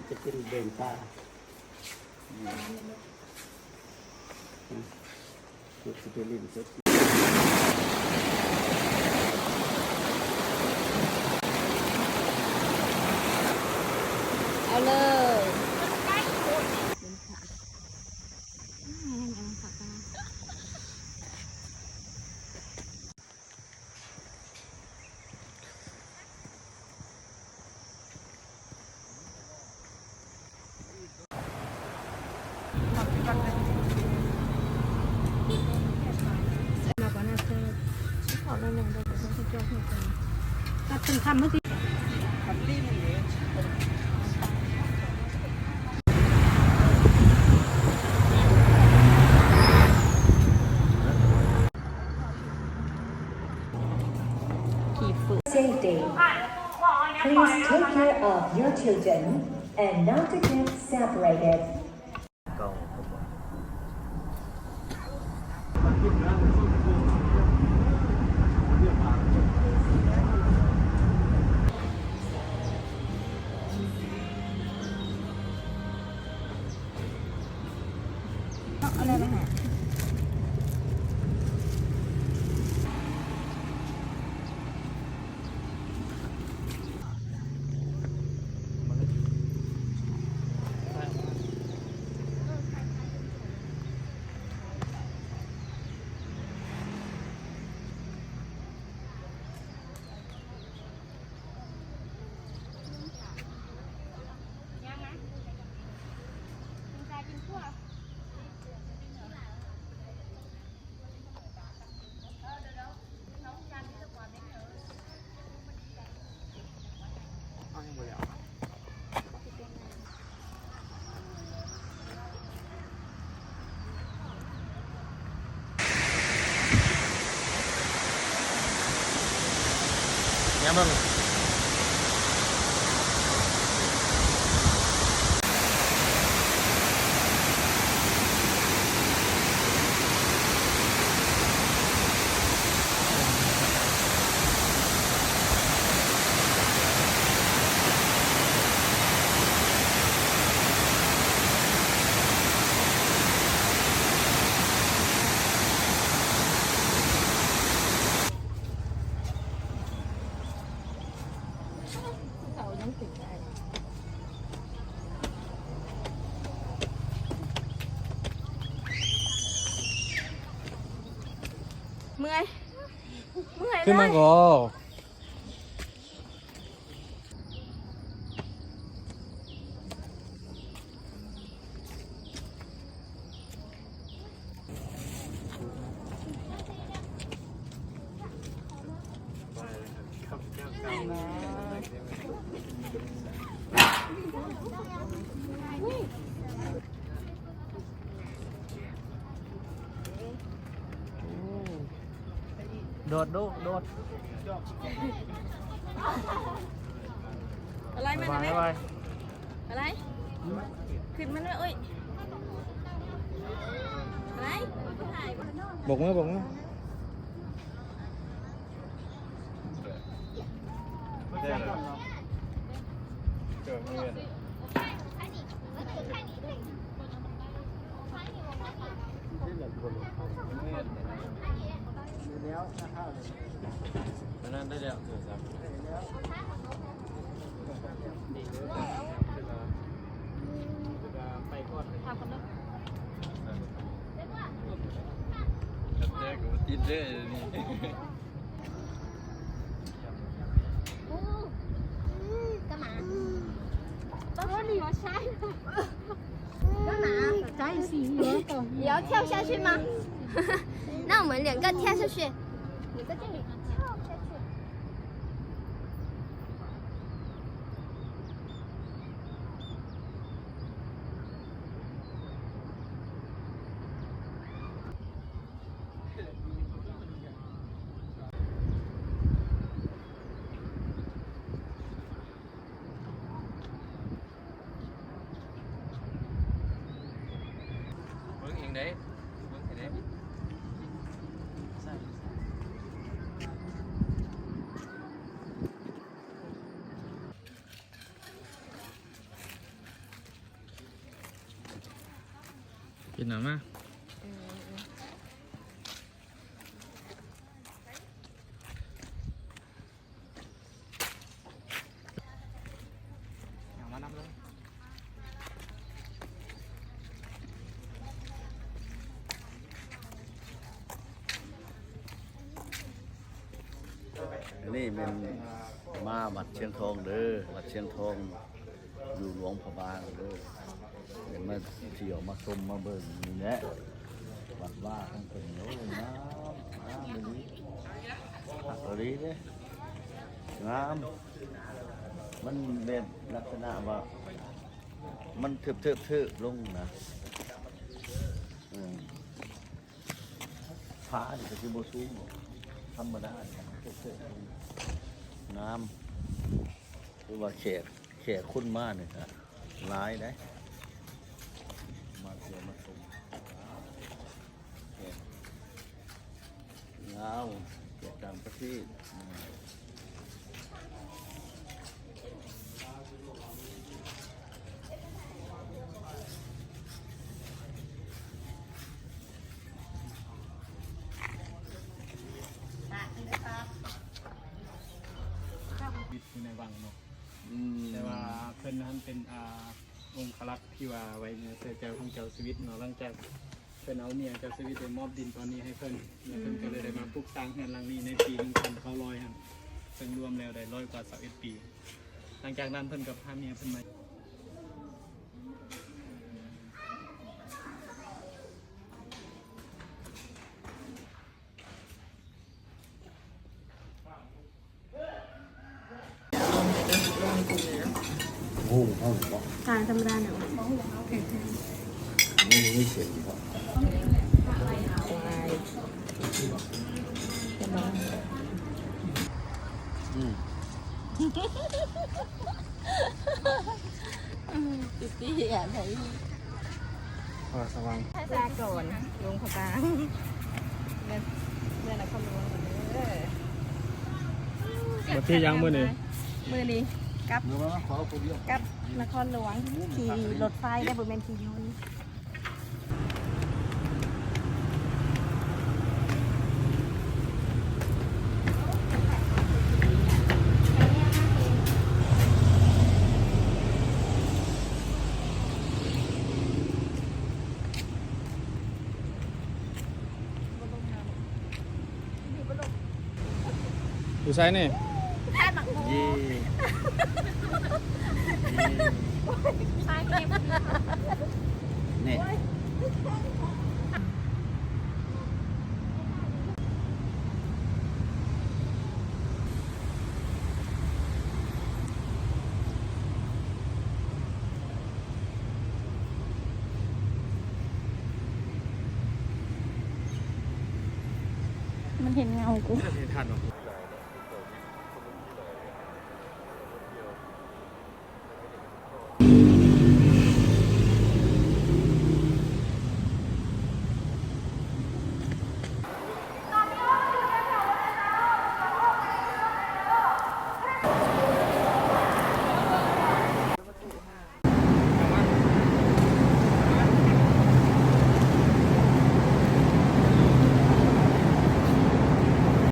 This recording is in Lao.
ຈະເປັນເດີນປ່າ ອືມ ເຮົາຊິໄປຫຼິ້ນສົດ ເອົາເລີຍ. ຕັດເປັນຄຳເມື່ອກີ້. ຂີ່ຝຶກ. Safety. Please take care of your children and not to get separated. ເອົາແລ້ວນະ. ເມື່ອຍ ເມື່ອຍ ຂຶ້ນມາ ເລີຍ ກໍ. ໂດດລູກ ໂດດ. ອະໄລ ມາ ໄປ ໄປ ໄປ. ອະໄລ ຂຶ້ນມາເລີຍ. ອະໄລ ບົກມື ບົກມື. 干嘛？干嘛？你要跳下去吗？那我们两个跳下去。你在这里跳下去。 ເບິ່ງເອງເດ້ ເບິ່ງໃຫ້ແດ່. ນຳມາ ເອົາມານຳເລີຍ. ອັນນີ້ແມ່ນມາວັດຊຽງທອງເດີ ວັດຊຽງທອງ ຢູ່ຫຼວງພະບາງເດີ ໄດ້ມາທ່ຽວມາຊົມມາເບິ່ງນີ້ແຫຼະ ວັດວາຂອງເພິ່ນ. ໂອ້ຍ ງາມ ງາມອີ່ຫຼີ ຄັກອີ່ຫຼີເດ້ ງາມ. ມັນແບບລັກສະນະວ່າ ມັນເທີບໆໆລົງນະ ເອີ. ຜານີ້ກໍຊິບໍ່ສູງດອກ ທຳມະດານີ້ ງາມ. ຄືວ່າແຂກ ແຂກຄົນມານີ້ກໍຫຼາຍເດ້ ມາທ່ຽວມາຊົມ ແຂກລາວ ແຂກຕ່າງປະເທດ. ຢູ່ໃນວັງເນາະ ອືມ ແຕ່ວ່າເພິ່ນຫັ້ນເປັນ ອ່າ ອົງຄະລັກທີ່ວ່າໄວ້ເໜືອເສື້ອເຈົ້າຂອງເຈົ້າຊີວິດເນາະ. ຫຼັງຈາກ ເພິ່ນເອົາເມຍເຈົ້າຊີວິດໄປມອບດິນຕອນນີ້ໃຫ້ເພິ່ນ ແລ້ວເພິ່ນກໍເລີຍໄດ້ມາປຸກສ້າງເຮືອນຫຼັງນີ້ໃນປີໜຶ່ງພັນເກົ້າຮ້ອຍຫັ້ນ ເຊິ່ງລວມແລ້ວໄດ້ຮ້ອຍກວ່າຊາວເອັດປີ. ຫຼັງຈາກນັ້ນເພິ່ນກໍພາເມຍເພິ່ນມາ. ໂອ້ໂຫ ທາງທຳມະດາເນາະ ບໍ່ຮູ້ເຮົາແຂງແທ້ ມັນມີເສັ້ນບໍ່ ອືມ ອືມ ຕິດໆ ອັນໃດ ພະສະຫວ່າງ ພະສາກອນ ຫຼວງພະບາງ ເມືອງ ເມືອງນະຄອນຫຼວງເດີ. ມາທີ່ຍັງມື້ນີ້ ມື້ນີ້ກັບ ກັບນະຄອນຫຼວງ ຂີ່ລົດໄຟໄດ້ ບໍ່ແມ່ນຂີ່ຍົນ. ຢູ່ໃສນີ້? ແພດໝາກໂມ ເຢ້ ນີ້ ມັນເຫັນເງົາກູ ເຫັນທັນບໍ່?